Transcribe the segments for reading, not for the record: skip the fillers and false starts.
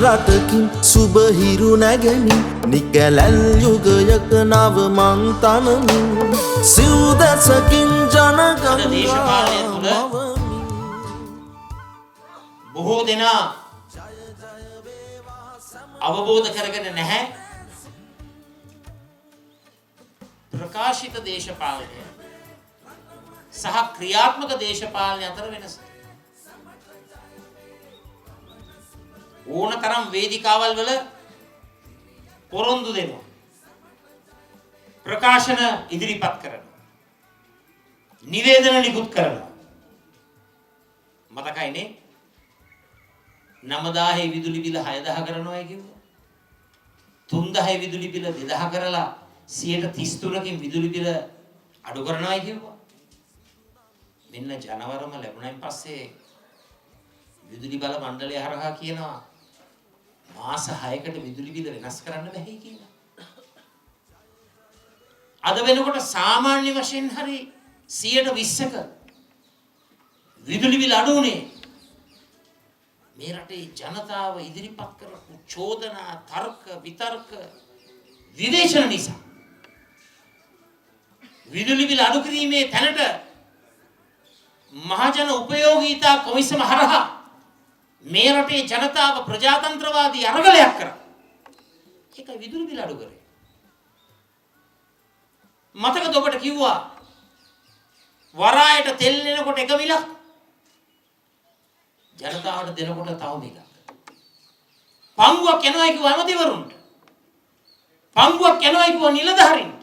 රටකින් සුබ හිරු නැගෙමින් නිකැලැල් යුගයක නව මං තනමින් සිව් දසකින් අද දේශපාලනය තුළ ජනගංගා බොහෝ දෙනා අවබෝධ කරගෙන නැහැ ප්‍රකාශිත දේශපාලනය සහ ක්‍රියාත්මක දේශපාලනය අතර වෙනස. ඕන තරම් වේදිකාවල් වල පොරොන්දු දෙනවා. ප්‍රකාශන ඉදිරිපත් කරනවා. නිවේදන නිකුත් කරනවා. මතකයිනේ 9000 විදුලි බිල 6000 කරනවා කිව්වා. 3000 විදුලි බිල 2000 කරලා 33කින් විදුලි බිල අඩු කරනවා කිව්වා. මෙන්න ජනවරම ලැබුණයින් පස්සේ විදුලි බල මණ්ඩලය හරහා කියනවා මාස 6කට විදුලි බිල වෙනස් කරන්න බැහැ කියලා. අද වෙනකොට සාමාන්‍ය වශයෙන් හරි 120ක විදුලි බිල අඩු වුණේ මේ රටේ ජනතාව ඉදිරිපත් කරපු චෝදනා, තර්ක, විතර්ක, විවේචන නිසා. විදුලි බිල අඩු කිරීමේ තැනට මහජන උපයෝගීතා කොමිසම හරහා මේ රටේ ජනතාව ප්‍රජාතන්ත්‍රවාදී අරගලයක් කරා. ඒකයි විදුලි බිල අඩු කරේ. මතකද ඔබට කිව්වා වරායට තෙල් එනකොට එක මිලක්, ජනතාවට දෙනකොට තව මිලක්. පංගුවක් යනවා කිව්වා ඇමතිවරුන්ට. පංගුවක් යනවා කිව්වා නිලධාරීන්ට.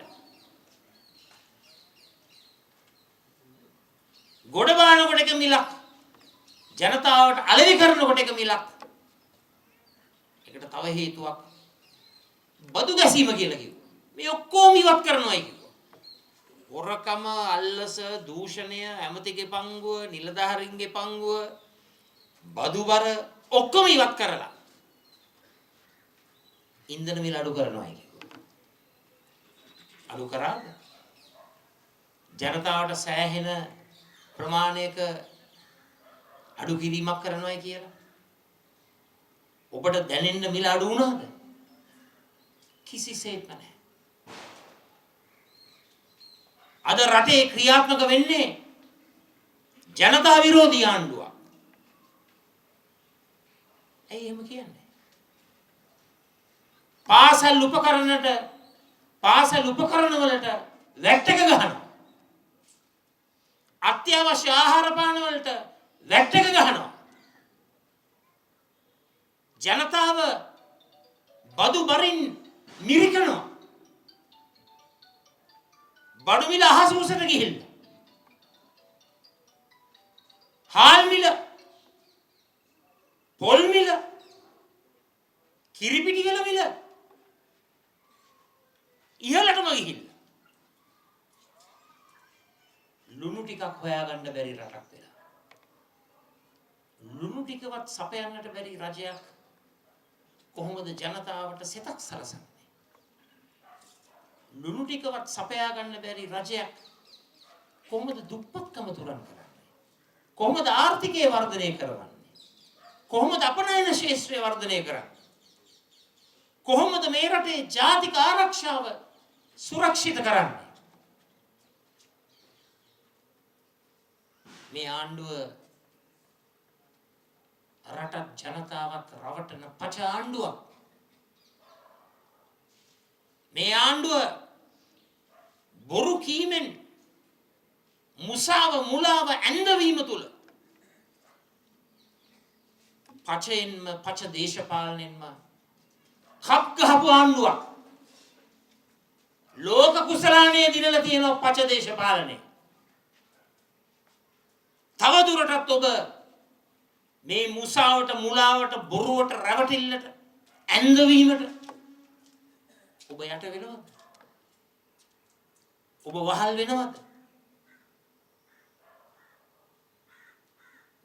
ගොඩ බානකොට එක මිලක්, ජනතාවට අලෙවි කරනකොට එක මිලක්. ඒකට තව හේතුවක් බදු ගැසීම කියලා කිව්වා. මේ ඔක්කොම ඉවත් කරනවායි කිව්වා. හොරකම, අල්ලස, දූෂණය, ඇමතිගේ පංගුව, නිලධාරීන්ගේ පංගුව, බදු බර ඔක්කොම ඉවත් කරලා ඉන්ධන මිල අඩු කරනවායි කිව්වා. අඩු කරාද? ජනතාවට සෑහෙන ප්‍රමාණයක අඩු කිරීමක් කරනවායි කියලා. ඔබට දැනෙන්න මිල අඩු වුණාද? කිසිසේත්ම නැහැ. අද රටේ ක්‍රියාත්මක වෙන්නේ ජනතා විරෝධී ආණ්ඩුවක්. ඇයි එහෙම කියන්නේ? පාසල් උපකරණට, පාසල් උපකරණ වලට වැට් එක ගහනවා. අත්‍යවශ්‍ය ආහාර පාන වලට වැට් එක ගහනවා. ජනතාව බදු බරින් මිරිකනවා. බඩු මිල අහස උසට ගිහිල්ලා. හාල් මිල, පොල් මිල, කිරිපිටි වල මිල ඉහළටම ගිහිල්ලා. ලුණු ටිකක් හොයාගන්න බැරි රටක් වෙලා. ලුණු ටිකවත් සපයන්නට බැරි රජයක් කොහොමද ජනතාවට සෙතක් සලසන්නේ? ලුණු ටිකවත් සපයා ගන්න බැරි රජයක් කොහොමද දුප්පත්කම තුරන් කරන්නේ? කොහොමද ආර්ථිකය වර්ධනය කරවන්නේ? කොහොමද අපනයන ශේෂ්ත්‍රය වර්ධනය කරන්නේ? කොහොමද මේ රටේ ජාතික ආරක්ෂාව සුරක්ෂිත කරන්නේ? මේ ආණ්ඩුව රටත් ජනතාවත් රවටන පච ආණ්ඩුවක්. මේ ආණ්ඩුව බොරු කීමෙන් මුසාව මුලාව ඇඳවීම තුල පචයෙන්ම පච දේශපාලනයෙන්ම කප් ගහපු ආණ්ඩුවක්. ලෝක කුසලානය දිනලා තියෙනවා පච දේශපාලනය. තව දුරටත් ඔබ මේ මුසාවට මුලාවට බොරුවට රැවටිල්ලට ඇඳවීමට ඔබ යට වෙනවද? ඔබ වහල් වෙනවද?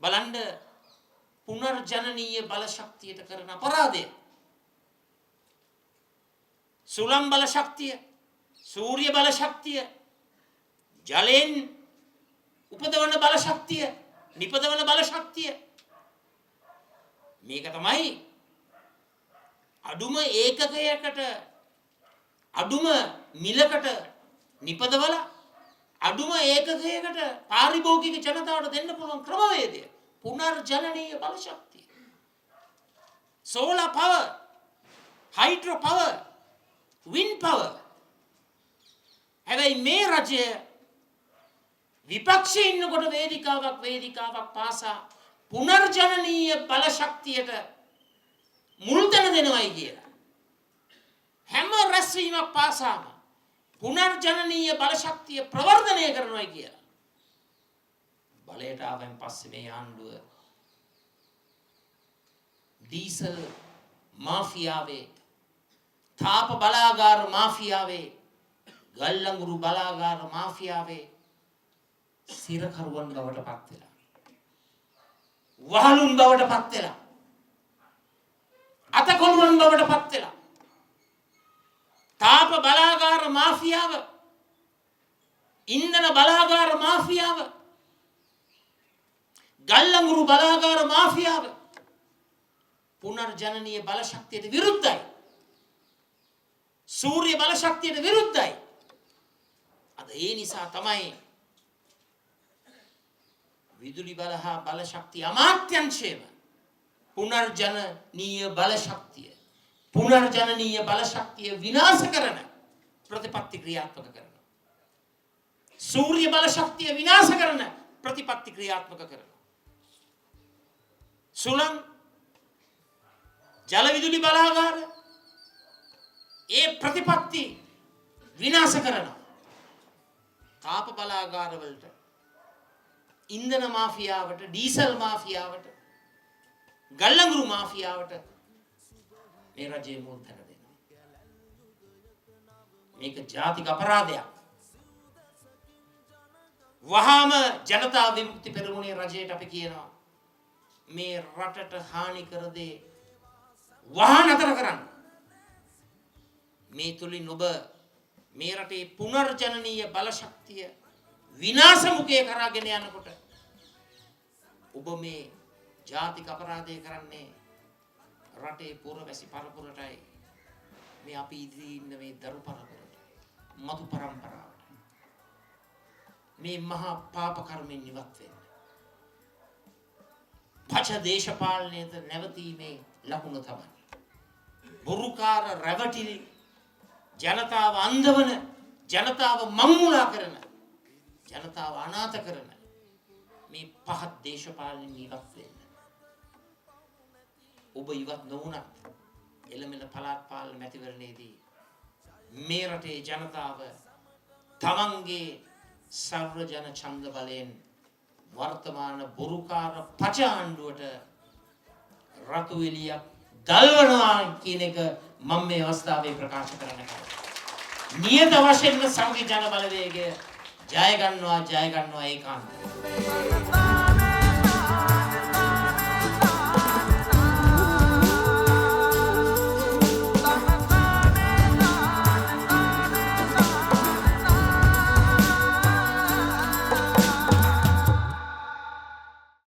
බලන්න පුනර්ජනනීය බල ශක්තියට කරන අපරාධය. සුළං බල ශක්තිය, සූර්ය බල ශක්තිය, ජලයෙන් උපදවන බල ශක්තිය, නිපදවන බල ශක්තිය. මේක තමයි අඩුම ඒකකයකට අඩුම මිලකට නිපදවලා අඩුම ඒකකයකට පාරිභෝගික ජනතාවට දෙන්න පුළුවන් ක්‍රමවේදය පුනර්ජනනීය බලශක්තිය. Solar power, hydro power, wind power. හැබැයි මේ රජය විපක්ෂයේ ඉන්නකොට වේදිකාවක් වේදිකාවක් පාසා පුනර්ජනනීය බලශක්තියට මුල් තැන දෙනවයි කියලා. හැම රැස්වීමක් පාසාම පුනර්ජනනීය බලශක්තිය ප්‍රවර්ධනය කරනවයි කියලා. බලයට ආවෙන් පස්සේ මේ ආණ්ඩුව ඩීසල් මාෆියාවේ, තාප බලාගාර මාෆියාවේ, ගල්අඟුරු බලාගාර මාෆියාවේ සිරකරුවන් බවට පත් වෙලා, වහලුන් බවට පත් වෙලා, අතකොළුවන් බවට පත් වෙලා, තාප බලාගාර මාෆියාව, ඉන්ධන බලාගාර මාෆියාව, ගල්අඟුරු බලාගාර මාෆියාව පුනර්ජනනීය බලශක්තියට විරුද්ධයි. සූර්ය බලශක්තියට විරුද්ධයි. අද ඒ නිසා තමයි විදුලි බල හා බලශක්ති අමාත්‍යංශයම පුනර්ජනනීය බලශක්තිය, පුනර්ජනනීය බලශක්තිය විනාශ කරන ප්‍රතිපත්ති ක්‍රියාත්මක කරනවා. සූර්ය බලශක්තිය විනාශ කරන ප්‍රතිපත්ති ක්‍රියාත්මක කරනවා. සුළං, ජල විදුලි බලාගාර ඒ ප්‍රතිපත්ති විනාශ කරනවා. තාප බලාගාර වලට, ඉන්ධන මාෆියාවට, ඩීසල් මාෆියාවට, ගල්අඟුරු මාෆියාවට මේ රජයේ මුල් තැන දෙනවා. මේක ජාතික අපරාධයක්. වහාම ජනතා විමුක්ති පෙරමුණේ රජයට අපි කියනවා, මේ රටට හානි කර දේ වහා නතර කරන්න. මේ තුලින් ඔබ මේ රටේ පුනර්ජනනීය බලශක්තිය විනාශ මුඛය කරාගෙන යනකොට ඔබ මේ ජාතික අපරාධය කරන්නේ රටේ පුරවැසි පරපුරටයි, මේ අපි ඉදිරියේ ඉන්න මේ දරු පරපුරට, මතු පරම්පරාවට. මේ මහා පාප කර්මෙන් ඉවත් වෙන්න. පච දේශපාලනයට නැවතීමේ ලකුණ තමයි. බොරුකාර, රැවටිලි, ජනතාව අන්ධවන, ජනතාව මංමුලා කරන, ජනතාව අනාථ කරන මේ පහත් දේශපාලනයෙන් ඉවත් වෙන්න. ඔබ ඉවත් නොවුනත් එළඹෙන පළාත් පාලන මැතිවරණයේදී මේ රටේ ජනතාව තමන්ගේ සර්ව ජන ඡන්ද බලයෙන් වර්තමාන බොරුකාර පච ආණ්ඩුවට රතු එළියක් දල්වනවා කියන එක මම මේ අවස්ථාවේ ප්‍රකාශ කරන්න කැමතියි. නියත වශයෙන්ම සමගි ජන බලවේගය ජය ගන්නවා, ජය ගන්නවා ඒකාන්තයෙන්.